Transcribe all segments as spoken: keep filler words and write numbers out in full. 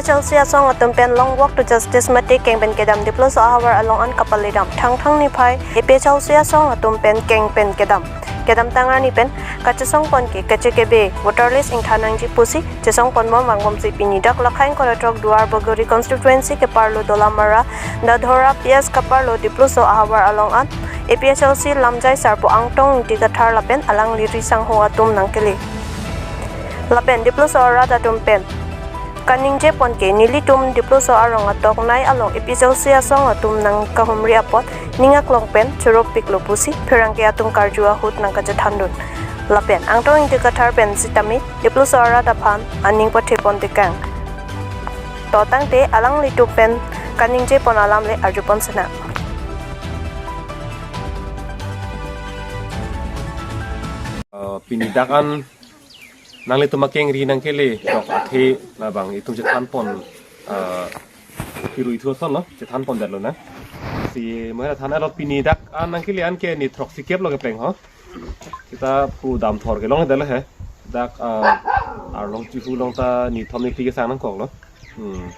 Chelsea asong atum pen Long Walk to Justice mate keng pen kedam Dipluso ahavar along an kapaledam. Thangthang niphai A P H L C asong atum pen keng pen kedam. Kedamtang arni pen kachesong pon ke kachekebe voter list ingthan nangji pusi chesong ponbom vangbomsi pini dak Lakhain Koratrok Duar Bagori constituency keparlo Dolamara Dadhora P S keparlo Dipluso ahavar along an A P H L C lamjai sarpo Angtong Ingti Kathar lapen alangli risangho atum nangkele. Lapen Dipluso arat atum pen kaningje pon ke nelitum Dipluso arong atok nai along A P H L C asong atum nangkahumri apot ning aklong pen chorop piklo pusi pherangke atum karju ahut nangkachethandun. Lapen Angtong Ingti Kathar pen sitame Dipluso arat aphan aning pathe pon tekang. To tangte alanglitum pen kaningje pon alam le arju pon sena. Eh, pini dak an nanglitum akengri nangkele tok athe labang itum chethan pon, eh, kiru ithu ason lo, chethan pon detlo na. Si mo hera than alo pini dak an nangkele an ke ni throksi kep lo kepeng ho. Seta pu damthor kelong detlo he. Dak, eh, arlong chihu long ta ni thom ni phli kesang nangkoklo. Hmm.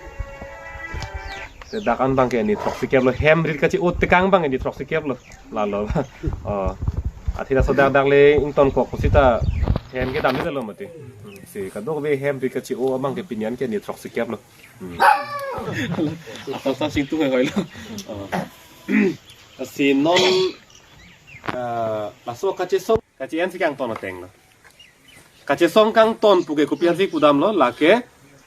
Te dak an bang ke ni throksi kep lo, hem rit kachi-o tekang bang ke ni throksi kep lo. Lalo. Oh. Athe laso dak dak le ingtonkok pusita hem kedam ni lo mati. Hmm. Si kadokave hem rit kachi-o abang ke pini an ke ni throksi kep lo. Hmm. Asal sa sing tu hoi lo. Oh. Si non, eh, laso kachesong, kachi-en si kangton ateng lo. Kachesong kangton pu ke kopi aphansi pudamlo, lake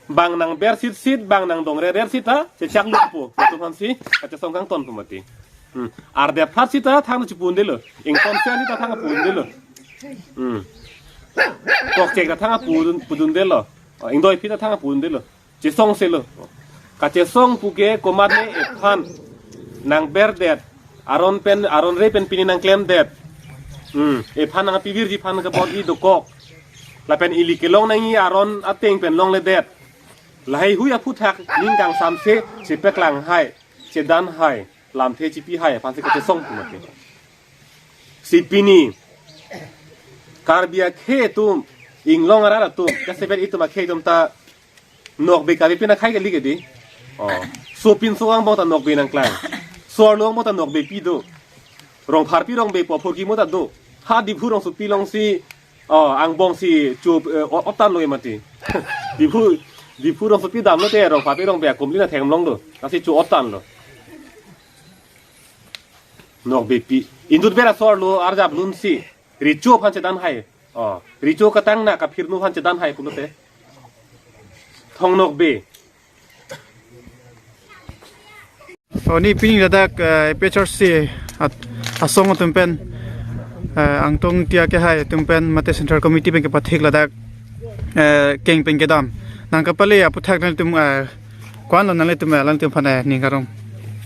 bang nangber sitsit, bang nangdongrerer sita chechak lutpo. Latum aphansi kachesong kangton pu mati. Hmm. Arde phat sita thang chipu-un detlo. Ington sen sita thang pu-un detlo. Hmm. Kokchek ta thang pudun, pudun detlo. Oh, ingdoi phi ta thang pudun detlo. Chesong selo. Kachesong pu ke komatne ephan nangberdet. Aron pen, aron re pen pini nangklemdet. Hmm, ephan nangpivirji aphan ke bon i dokok. Lapen ili kelong nangji aron ateng pen longledet. Lahai hui aphuthak ning kangsamse chepeklang hai, chedan hai, lamthe chipi hai aphansi kachesong pu mati. Si pini Karbi akhei atum, inglong arat atum, jasemet itum akhei atum ta nokbe kave pin akhai kali ke di. Oh. Sopinso angbong ta nokbe nangklang. So-arlo angbong ta nokbepi do. Rongpharpi rongbe po phurki mo ta do. Ha Diphu rongsopi alongsi, oh, angbong si chu, eh, o-, otan lo mati. Diphu, Diphu rongsopi damlo te rongpharpi rongbe akumli na thengam long do. Lasi chu otan lo. Nokbepi. Indut bera so-arlo arjap lunsi. Recho aphan chedan hai. Oh, recho katang na kaphirno aphan chedan hai pulote. Thong nokbe. Oh, ne pini ladak, eh, A P H L C at-, asong atum pen, eh, Angtong Ingti akehai atum pen mate Central Committee pen kepathik ladak, eh, keng pen kedam. Nangkapale aphuthak nangtum, eh, ko-an lo nanglitum, eh, alangtum aphan, eh, ning arong.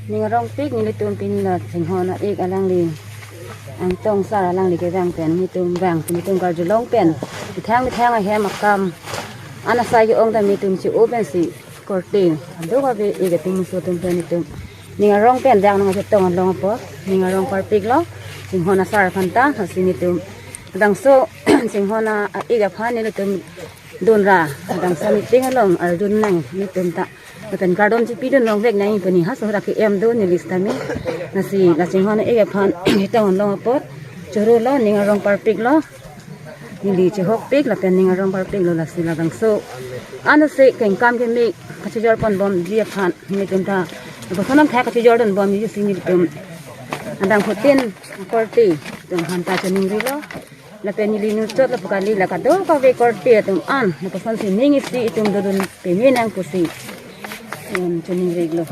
Ning arongpik nelitum pini la chinghon a-ik alangli Angtong sar alangli kevang pen nelitum vang nelitum karjulong pen methang methang ahem akam an asai ke-ong ta nelitum chi-o pensi korte. Ado kave ik atum muso atum pen nelitum ning arong pen vang nangchetong along apot ning arong parpiklo chinghon asar aphan ta, lasi nelitum labangso chinghon a-ik aphan nelitum dunra labangso meeting along arjun nang nelitum ta. Lapen kardom chipidun longvek nang pini ha sohra ke-em do neli sitame. Lasi la chinghon a-ik aphan chetong along apot choro lo ning arong parpiklo. Neli chehokpik lapen ning arong parpiklo lasi labangso. Ano se kengkam keme kachejor ponbomji aphan nelitum ta. Lapuson an thak kachejordun bomji si nelitum adang phutin korte atum aphan ta choningrilo. Lapen neli nurchot lapu kali la kadokave korte atum an lapuson si ning isi itum dodun peme nang pusi, em, choningrilo.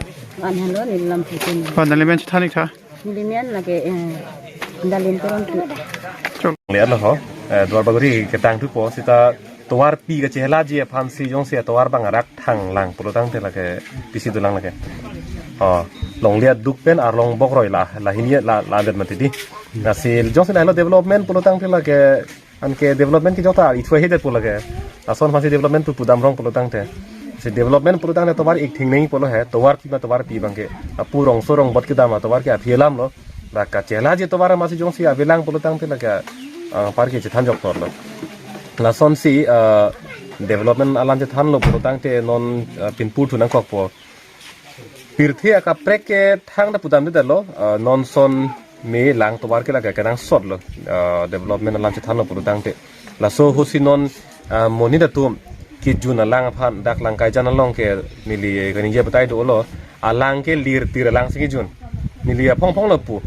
An halo neli lam phutin. Ba nangli men chethan ik tha. Neli men lake, eh, Dalin Teronpi. Chok. Lihat lo ho, eh, Duar Bagori ketang thupo seta tovarpi kachehelaji aphansi jongsi atovar bang arak thanglang pulotangte lake pisi dolang lake. Oh, longle aduk pen arlong bokroi la, la hini la, la adet mati di. Lasi jongsi lahelo development pulotangte lake anke development ke jota ithu ahedet pu lake. Lason aphansi development pu pudam rong pulotangte. Si development pulotangte tovar ik thing nangji pulo he, tovarpi ma tovarpi bang ke. Apu rongso rongbot kedam atovar ke aphi alam lo. La kachehelaji tovar amatsi jongsi avelang pulotangte lake, ah, anparke chethan joktor lo. Lasonsi, ah, Development alam chethanlo pulotangte non, ah, pinpur thu nangkokpo. Pirthe akaprek ke thangta pudamdetlo, ah, non son me lang tovar ke lake kenangsotlo, ah, development alam chethanlo pulotangte. Laso ahutsi non, ah, monit atum kejun alang aphan dak Langkaijan along ke neli kaningje batai dolo, alang ke lirtir alang si kejun. Neli aphongphonglo pu.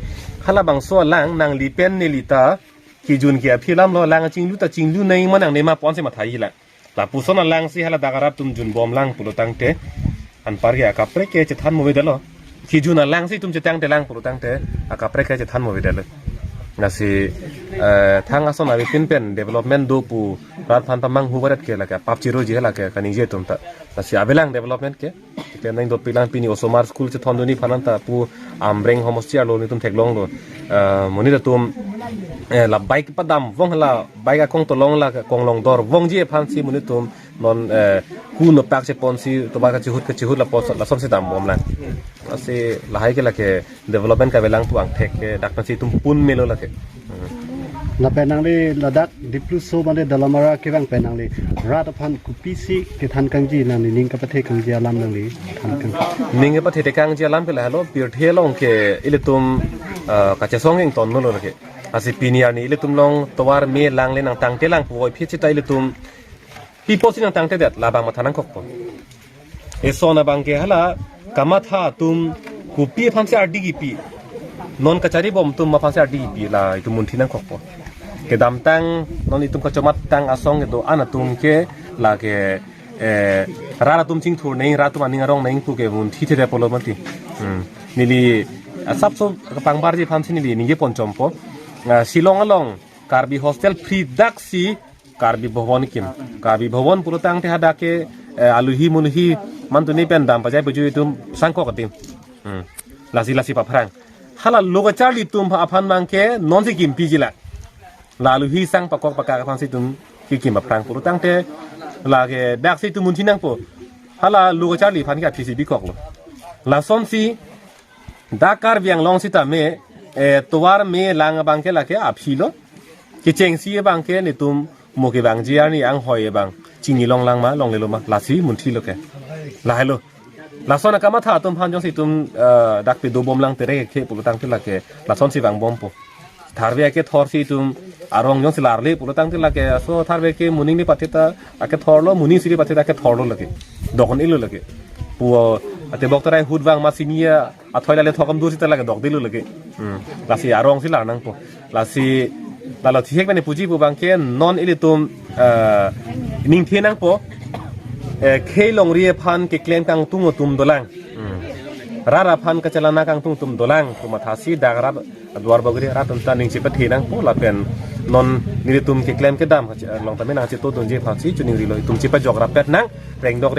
Halabangso alang nangli pen neli ta kejun ke aphi alamlo, alang chinglu ta chinglu nangji ma nangne ma ponsi matha-ilang. Lapuson alang si hala dak arat atum junbomlang pulotangte anparke akaprek ke chethan mo avedetlo. Kejun alang si itum chetangtelang pulotangte akaprek ke chethan mo avedetlo. Lasi, eh, thang ason avepin pen development do pu rat aphan pamanghu varet ke lake pap chiroji lake kaningje atum ta. Lasi avelang development ke. Keklem nangdopiklang, pini osomar school chethondunji aphan ta pu Amreng homosti arlo nelitum theklonglo. Eh, monit atum, eh, la bike padam vong, la bike akong tolong, la konglong dor vongji aphansi monit atum non, eh, ku nopak cheponsi tovar kachihut kachihut lapos lasonsi dambomlang. Lasi lahai ke lake development kavelang pu angthek ke dak pensi itum pun melo lake. Hmm. Lapen nangli ladak Dipluso mane Dolamara kevang pen nangli rat aphan kopisi kethan kangji, nangli ning kapathe kangji alam nangli than kang. Ning kapathe kangji alam ke lahelo, pirthe along ke ilitum, ah, kachesong ingtonlo lake. Lasi pini arni ilitum along tovar me lang le nangtangtelang puvoiphit sita ilitum pi apotsi nangtangtedet, labang matha nangkokpo. Eson abang ke hala kamatha atum kopi aphansi ardi kipi, non kacharibom atum aphansi ardi kipi, la itum munthi nangkokpo. Kedamtang non itum kachomat tang asong kedo-an atum ke lake, eh, rat atum chingthur nangji, rat atum aning arong nangji pu ke munthi thede pulo mati. Hmm. Neli asapso kapangbarji aphansi neli ningje ponchompo. Ah, Shillong along Karbi hostel free daksi Karbi Bhawan kim. Karbi Bhawan pulotangte hadak ke, eh, aluhi munhi mantuni pen dam pajai pajui atum sangkok adim. Hmm. Lasi lasi paphrang. Hala lo kacharli atum aphan abang ke nonsi kimpiji la. La aluhi sang pakok pakak aphansi itum kekim paphrang pulotangte lake daksi itum munthi nangpo. Hala lo kacharli aphan ke aphisi bikoklo. Lasonsi dak Karbi Anglong sitame, eh, tovar me lang abang ke lake aphilo. Kechengsi abang ke nelitum mo kevangji arni anghoi abang chinilonglang ma, longlelo ma, lasi munthilo ke. Lahelo. Lason akamatha atum aphan jongsi itum, eh, dak pedobomlang tere ke pulotangte lake lasonsi vangbompo. Tharve akethorsi itum arong jongsi larle pulotangte lake aso tharve ke moning ni patheta akethorlo, moning si patheta akethorlo lake. Dokon-ilo lake. Pu atebok tarai hut vang ma sini athoi lale thokam dur sita lake dokdelo lake. Hmm. Lasi arongsi lar nangpo. Lasi lalo thihek mane puji pu abang ke non ilitum, eh, ningthe nangpo. Eh, khei longri aphan keklem kangtung atum dolang. Hmm. Rat aphan kachelana kangtung atum dolang. Pu mathasi dak rat aduar bagri rat atum ta ning chepathe nangpo lapen non nelitum keklem kedam kache-, long tame nangchetodunji aphansi choningrilo, itum chepajok rapet nang rengdok reng